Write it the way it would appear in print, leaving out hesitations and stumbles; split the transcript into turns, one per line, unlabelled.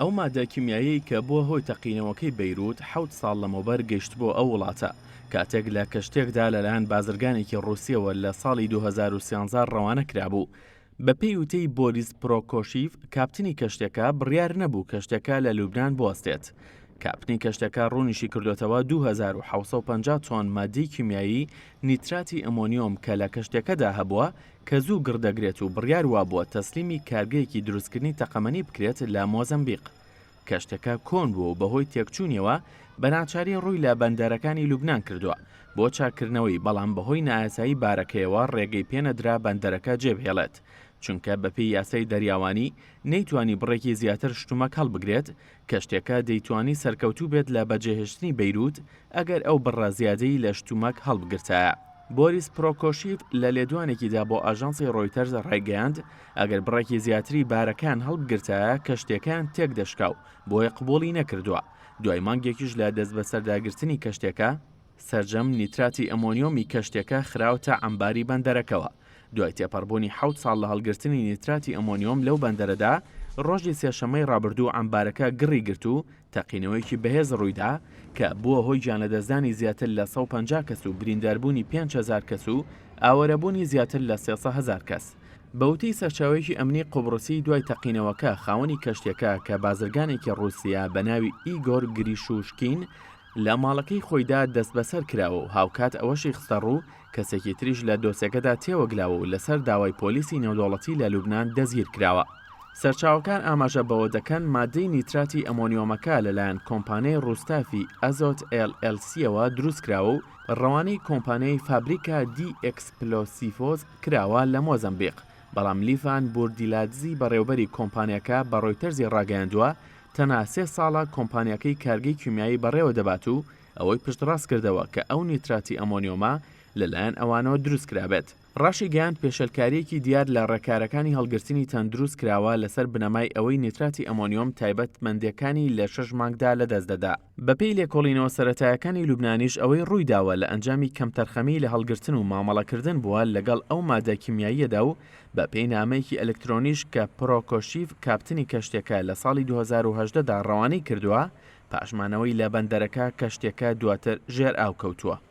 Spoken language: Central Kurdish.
ئەو مادە کیمیاییەی کە بووە هۆی تەقینەوەکەی بەیروت حەوت ساڵ لەمەوبەر گەیشتبووە ئەو وڵاتە، کاتێک لە کەشتییەکدا لەلایەن بازرگانێکی ڕووسییەوە لە ساڵی 2013 ڕەوانە کرابوو. بەپێی وتەی بۆریس پرۆکۆشیڤ، کاپتنی کەشتیەکە، بڕیار نەبوو کەشتیەکە لە لوبنان بوەستێت. کاپتنی کەشتیەکە ڕوونیشی کردۆتەوە 2750 تۆن ماددەی کیمیایی نیتراتی ئەمۆنیۆم کە لە کەشتیەکەدا هەبووە کە زوو گڕ دەگرێت و بڕیار وابووە تەسلیمی کارگەیەکی دروستکردنی تەقەمەنی بکرێت لە مۆزەمبیق. کەشتەکە کۆن بووە و بەهۆی تێکچوونیەوە بە ناچاری ڕووی لە بەندەرەکانی لوبنان کردووە بۆ چاککردنەوەی، بەڵام بەهۆی نایاسایی بارەکەیەوە ڕێگەی پێنەدرا بەندەرەکە جێبهێڵێت، چونکە بەپێی یاسای دەریاوانی نەیتوانی بڕێکی زیاتر شتومەک هەڵبگرێت، کەشتیەکە دەیتوانی سەرکەوتوو بێت لە بەجێهێشتنی بەیروت ئەگەر ئەو بڕە زیادەی لە شتومەک هەڵبگرتایە. بۆریس پرۆکۆشیڤ لە لێدوانێکیدا بۆ ئاژانسی ڕۆیتەرز ڕایگەیاند، ئەگەر بڕێکی زیاتری بارەکەیان هەڵبگرتایە کەشتیەکەیان تێکدەشکا و بۆیە قبوڵی نەکردووە. دوای مانگێکیش لە دەستبەسەرداگرتنی کەشتیەکە، سەرجەم نیتراتی ئەمۆنیۆمی کەشتیەکە خراوەتە عەمباری بەندەرەکەوە. دوای تێپەڕبوونی حەوت ساڵ لە هەڵگرتنی نیتراتی ئەمۆنیۆم لەو بەندەرەدا، ڕۆژی سێشەممەی ڕابردوو عەمبارەکە گڕی گرت و تەقینەوەیەکی بەهێز ڕوویدا کە بووە هۆی گیانلەدەستدانی زیاتر لە 150 کەس و برینداربوونی 5000 کەس و ئاوارەبوونی زیاتر لە 300 هەزار کەس. بە وتەی سەرچاوەیەکی ئەمنی قوبڕسی دوای تەقینەوەکە خاوەنی کەشتیەکە کە بازرگانێکی ڕووسییە بە ناوی ئیگۆر گریشوشکین لە ماڵەکەی خۆیدا دەستبەسەر کراوە و هاوکات ئەوەشی خستەڕوو کەسێکی تریش لە دۆسێکەدا تێوەگلاوە و لەسەر داوای پۆلیسی نێودەوڵەتی لە لوبنان دەستگیرکراوە. سەرچاوەکان ئاماژە بەوە دەکەن، ماددەی نیتراتی ئەمۆنیۆمەکە لەلایەن کۆمپانیای ڕوستافی ئەزۆت ئێل ئێل سییەوە دروستکراوە و ڕەوانەی کۆمپانیای فابریکا دی ئێکسپلۆسیفۆز کراوە لە مۆزەمبیق، بەڵام لیڤان بوردیلادزی بەڕێوبەری کۆمپانیاکە بە ڕۆیتەرزی ڕاگەیاندووە، تەنها سێ ساڵە کۆمپانیاکەی کارگەی کیمیایی بەڕێوەدەبات و ئەوەی پشتڕاستکردەوە کە ئەو نیتراتی ئەمۆنیۆمە لەلایەن ئەوانەوە دروستکرابێت. ڕاشیگەیاند، پێشێلکارییەکی دیار لە ڕێکارەکانی هەڵگرتنی تەندروست کراوە لەسەر بنەمای ئەوەی نیتراتی ئەمۆنیۆم تایبەتمەندییەکانی لە شەش مانگدا لەدەست دەدا. بەپێی لێکۆڵینەوە سەرەتایەکانی لوبنانیش ئەوەی ڕوویداوە لە ئەنجامی کەمتەرخەمی لە هەڵگرتن و مامەڵەکردن بووە لەگەڵ ئەو مادە کیمیاییەدا و بەپێی نامەیەکی ئەلکترۆنیش کە پرۆکۆشیڤ کاپتنی کەشتیەکە لە ساڵی 2018 دا ڕەوانەی کردووە پاش مانەوەی لە بەندەرەکە کەشتیەکە دواتر ژێرئاو کەوتووە.